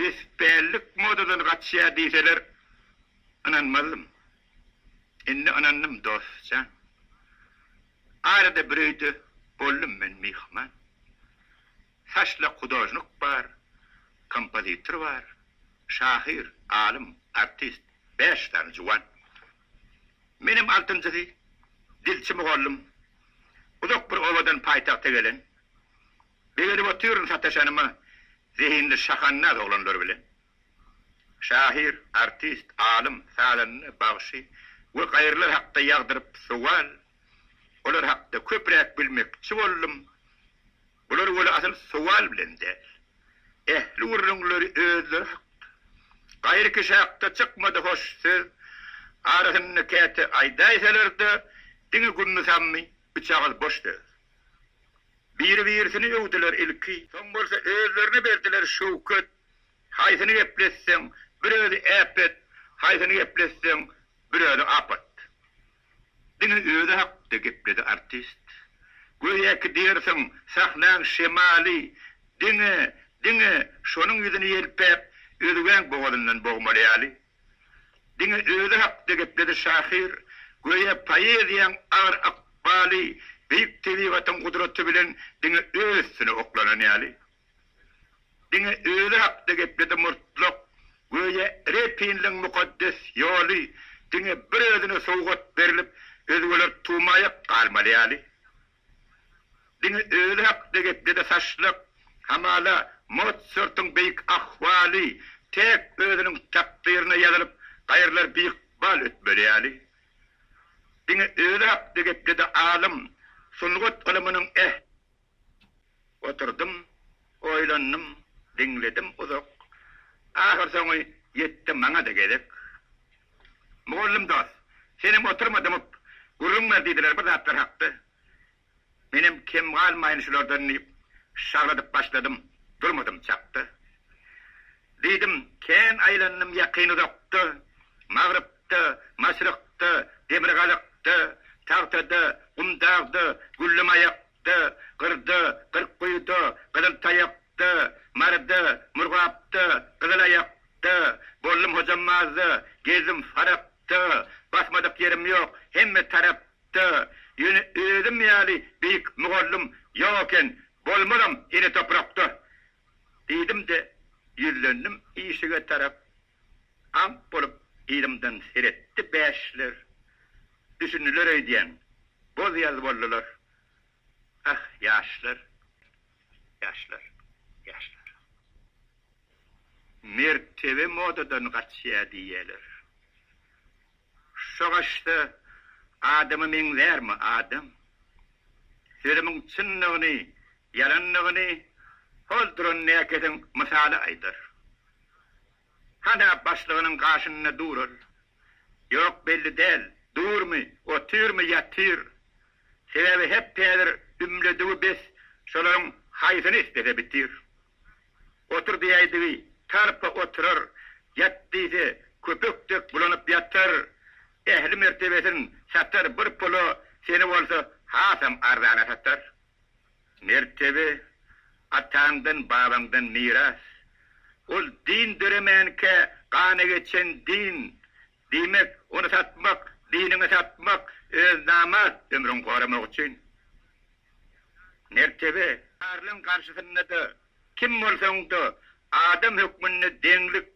Pespällik modadan gaçýar diýseler, ynanmazdym. Indi ynandym, dost jan. Arada bir öýde boldum men myhman. Saçlak hudožnik bar, kompozitor bar, şahyr, alym, artist, bäş sany juwan. Menem altynjysy, dilçi mugallym. Uzak bir obadan paýtagta gelen. Begenip otyryn sataşanyma zehinli şahandaz oglanlar bilen. Şahyr, artist, alym, sazanda, bagşy we gaýrylar hakda ýagdyryp sowal, olar hakda köpräk bilmekçi boldum. Bular weli asyl sowal bilen däl. Ähli gürrüňleri özleri hakda. Gaýry kişi hakda çykmady hoş söz. Arasynda käte aýdaýsalar-da, diňe gümmi-sammy üç agyz boş söz. Biri-birisini öwdüler ilki. Soň bolsa özlerine berdiler şöwket. Haýsyny gepletseň, bir özi äpet, haýsyny gepletseň, bir özi apat. Diňe özi hakda gepledi artist. Göýäki diýersiň, sahnaň şemaly diňe, diňe şonuň ýüzüni ýelpäp, özgäň bogazyndan bogmaly ýaly. Diňe özi hakda gepledi şahyr, göýä poeziýaň agyr ykbaly beýik tebigatyň gudraty bilen diňe öz üstüne oklanan ýaly. Diňe özi hakda gepledi murtlak, göýä Repinliň mukaddes ýoly diňe bir özüne sowgat berlip, özgeler tumaýak galmaly ýaly. Diňe özi hakda gepledi saçlak, hamala Motsartyň beýik ahwaly täk özüniň takdyryna ýazylyp, gaýrylar biykbal ötmeli ýaly. Diňe özi hakda gepledi alym, sungat ylymynyň eh. Oturdym, oýlandym, diňledim uzak. Ahyrsoňy ýetdi maňa-da gezek. Mugallym dost, senem oturma dymyp, gürrüň ber diýdiler bir zatlar hakda. Menem kem galmaýyn şulardan diýip, şagladyp başladym, durmadym çakda. Diýdim, kän aýlandym ýakyn-uzakda, Magrypda, maşrykda, demirgazykda, Tagtada, Gumdagda, Güllümaýakda, Gyrda, Kyrkguýuda, Gyzyltaýakda, Maryda, Murgapda, Gyzylaýakda, Boldum Hojambazda, gezdim Farapda, Basmadyk ýerim ýok, hemme tarapda, Ýöne özüm ýaly beýik mugallym ýok eken, bolmazam ene toprakda. Diýdim-de, ýüzlendim işige tarap. Aňk bolup yzymdan seretdi bäşler. Düşündiler öýdýän, boz-ýaz boldular. Ah, ýaşlar, ýaşlar, ýaşlar. Mertebe modadan gaçýa diýýäler. Şo gaçsa, adama meňzärmi adam? Sözümiň çyndygyny, ýalandygyny hol duran näkesiň mysaly aýdar. Hana başlygynyň gaşynda dur ol. Ýok, belli däl, durmy, otyrmy, ýatyr. Sebäbi hep häzir ümledigi bes, şolaryň haýsyny islese bitir. Otur diýäýdigi, tarpa oturar, ýat diýse, köpek dek bulanyp ýatar, ähli mertebesin satar bir pula, seni bolsa hasam arzana satar. Mertebe, ataňdan, babaňdan miras. Ol din döremänkä gana geçen din, diýmek, ony satmak, diniňi satmak, öz namart ömrüňi goramak üçin. Mertebe, Barlygyň garşysynda-da, kim bolsaň-da, adam hökmünde deňlik,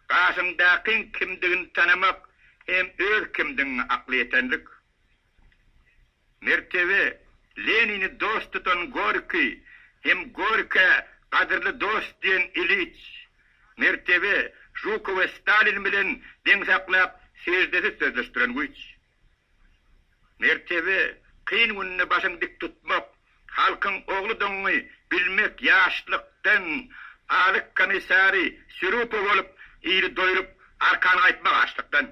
gaşyňdakyň kimdigini tanamak hem öz kimdigiňe akyl ýetenlik. Mertebe, Lenini dost tutan Gorkiý hem Gorkä gadyrly dost diýen Iliç. Mertebe, Žukowy Stalin bilen deň saklap seždesiz sözleşdiren güýç. Mertebe, kyn günde başyňy dik tutmak, halkyň ogludygyňy bilmek ýaşlykdan azyk komissary Sýurupow bolup ili doýrup arkan gaýtmak açlykdan.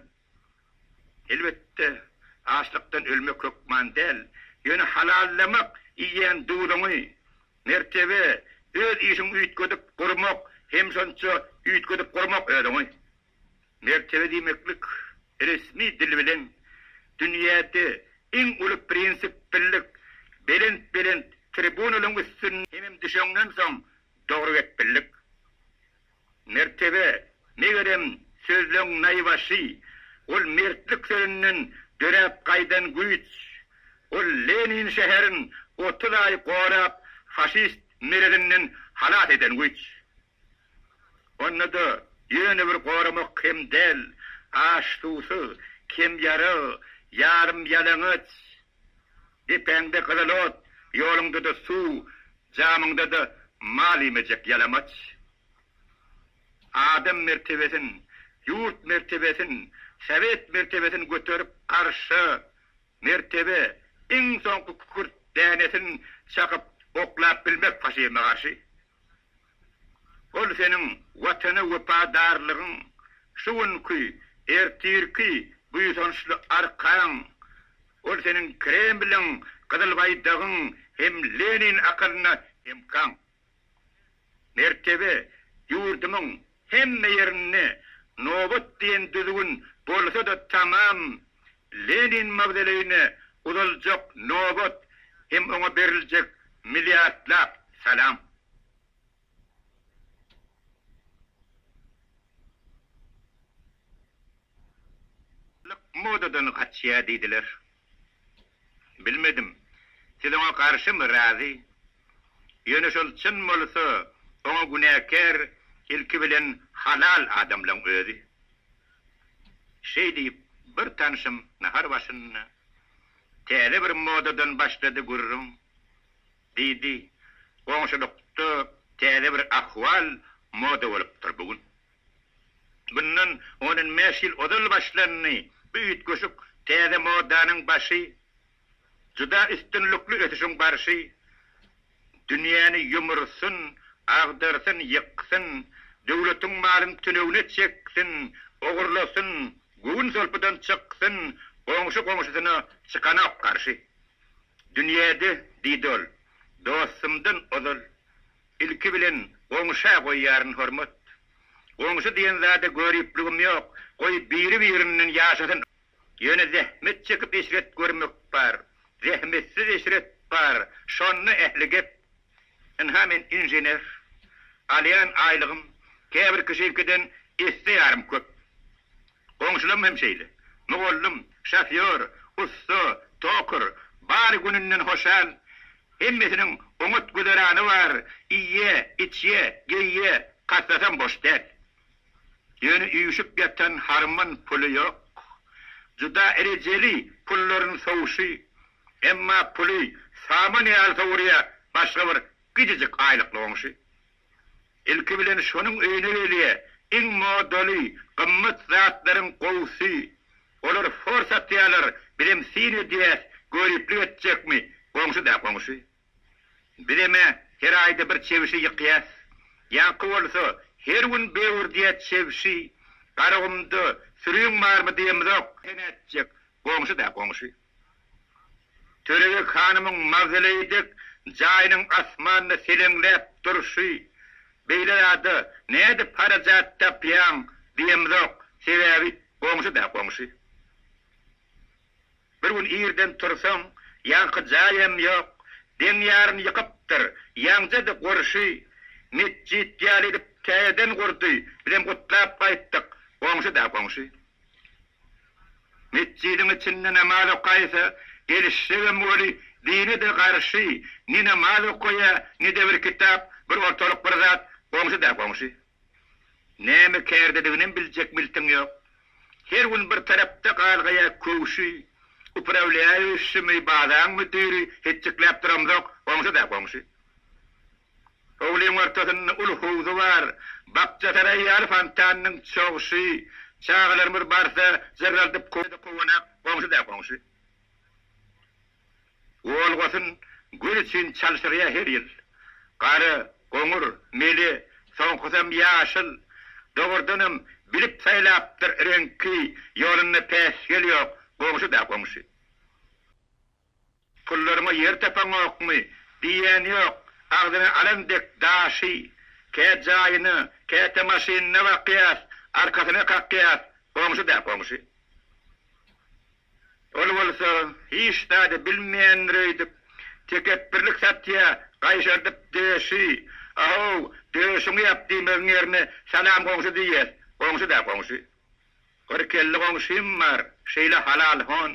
Elbetde, açlykdan ölmek hökman däl, ýöne halallamak iýýän duzuňy, mertebe, öz işiňi üýtgedip gurmak hem şonça üýtgedip gurmak özüňi. Mertebe diýmeklik resmi dil bilen dünýäde iň uly prinsip birlik, belent-belent tribunalaryň üstünde hemem düşeňden soň dogry gep birlik. Mertebe, megerem, sözleň naýbaşy, Ol mertlik sözünden döräp gaýdan güýç. Ol Lenin şäherin 30 aý gorap, faşist merezinden halas eden güýç. Onda-da ýöne bir goramak hem däl, aş-suwsuz, kem ýarag, ýarym ýalaňaç, depäňde gyzyl ot, ýoluňda-da suw, jamyňda-da mal iýmejek ýalamaç. Adam mertebesin, ýurt mertebesin, sowet mertebesin göterip arşa, mertebe, iň soňky kükürt dänesin çakyp oklap bilmek faşizme garşy. Ol seniň Watana wepadarlygyň, şu günki, ertirki buýsançly arkaň, ol seniň Kremliň, Gyzyl baýdagyň hem Lenin akylyna hemkaň. Mertebe, ýurdumyň hemme ýerinde nobat diýen düzgün bolsa-da tamam, Lenin mawzoleýine uzaljak nobat hem oňa beriljek milliardlap salam. Lyk modadan gaçýa diýdiler. Bilmedim, siz oňa garşymy, razy? Ýöne şol çyn bolsa, oňa günäkär ilki bilen halal adamlaň özi. Şeý diýip, bir tanşym nahar başynda täze bir modadan başlady gürrüň. Diýdi, Goňşulykda täze bir ahwal moda bolupdyr bu gün. Mundan on bäş ýyl ozal başlandy bu üýtgeşik täze modanyň başy. Juda üstünlikli ösüşiň barşy. Dünýäni ýumursyn, agdarsyn, ýyksyn, döwletiň malyny tünegine çeksin, ogurlasyn, göwün solpudan çyksyn, goňşy goňşusyna çykanok garşy. Dünýäde, diýdi ol, dostumdan ozal, ilki bilen goňşa goýýaryn hormat. Goňşy diýen zada göripligim ýok, goý biri-birinden ýaşasyn. Ýöne zähmet çekip eşret görmek bar, zähmetsiz eşret bar, şonda ähli gep. Ynha men inžener. Alýan aýlygym käbir kişiňkiden esse ýarym köp. Goňşularym hem şeýle. Mugallym, şofýor, ussa, tokar, bary gününden hoşal. Hemmesiniň oňat güzerany bar, iýýä, içýä, geýýä, kassasam boş däl. Ýöne üýşüp ýatan harman puly ýok. Juda rejeli pullaryny sowşy. Emma puly saman ýaly sowurýa başga bir kiçijik aýlykly goňşy. Ilki bilen şonuň öýüne gelýä iň modaly, gymmat zatlaryň gowusy. Olar hor satýalar, bizem syn edýäs, göriplik etjekmi, goňşy-da goňşy. Bizem-ä her aýda bir çebşi ýykýas. Ýaňky bolsa her gün böwürdýä çebşi. Garagumda sürüň barmy diýemzok, sen ätjek, goňşy-da goňşy. Törebeg hanymyň mawzoleýi dek jaýynyň asmanda seleňläp durşy, beýle zada nädip harajat tapýaň diýemzok, sebäbi goňşy-da goňşy. Bir gün irden tursaň, ýaňky jaýam ýok, deň ýaryny ýykypdyr, ýaňja-da gurşy, metjit ýaly edip täzeden gurdy, bizem gutlap gaýtdyk, goňşy-da goňşy. Metjidiň içinde namaz okaýsa, gelişjegem weli, dine-de garşy, ne namaz okaýa, ne-de bir kitap, bir ortalyk bir zat, goňşy-da goňşy. Näme kärdediginem biljek miltiň ýok. Her gün bir tarapda galgaýa köwşi, uprawlýaýuşymy, bazaň müdiri, hetjikläp duramzok, goňşy-da goňşy. Howlyň ortasynda uly howzy bar, Bakjasaraý ýaly fontanynyň çogşy, çagalarymyz barsa jyrraldyp kowanak, goňşy-da goňşy. Wolgasyn göz üçin çalşyrýar her ýyl. Gara, goňur, mele, soňkusam ýaşyl. Dogrudanam, bilip saýlapdyr reňki, ýolunda päsgel ýok, goňşy-da goňşy. Pullaryňa ýer tapaňokmy? Diýýän ýok, agzyna alan dek daşy. Kä jaýyna, käte maşynyna bakýas, arkasyna kakýas, goňşy-da goňşy. Ol bolsa hiç zady bilmeýändir öýdüp, tekepbirlik satýa, gaýşardyp döşi. A-how, döşüňi ýap diýmegiň ýerine salam goňşy diýýäs. Goňşy-da goňşy. Bir kelli goňşym bar, şeýle halalhon,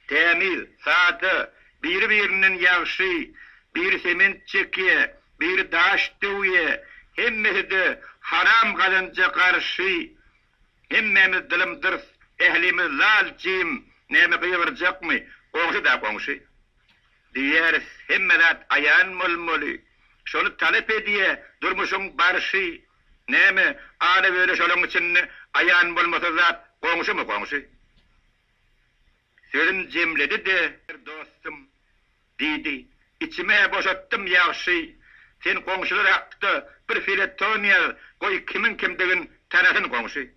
tämiz, sada, biri-birinden ýagşy, biri sement çekýä, biri daş döwýä, hemmesi-de haram gazanja garşy. Hemmämiz dylymdyrys, ählimiz lal-jim, näme gygyrjakmy, goňşy-da goňşy. Diýýäris, hemme zat aýan bolmaly, şony talap edýä durmuşyň barşy. Näme, ala-böle şolaň içinde aýan bolmasa zat goňşumy goňşy? Sözün jemledi-de. Dostum, diýdi, içimi-hä boşatdym ýagşy, sen goňşular hakda bir feleton ýaz, goý kimiň kimdigin tanasyn goňşy.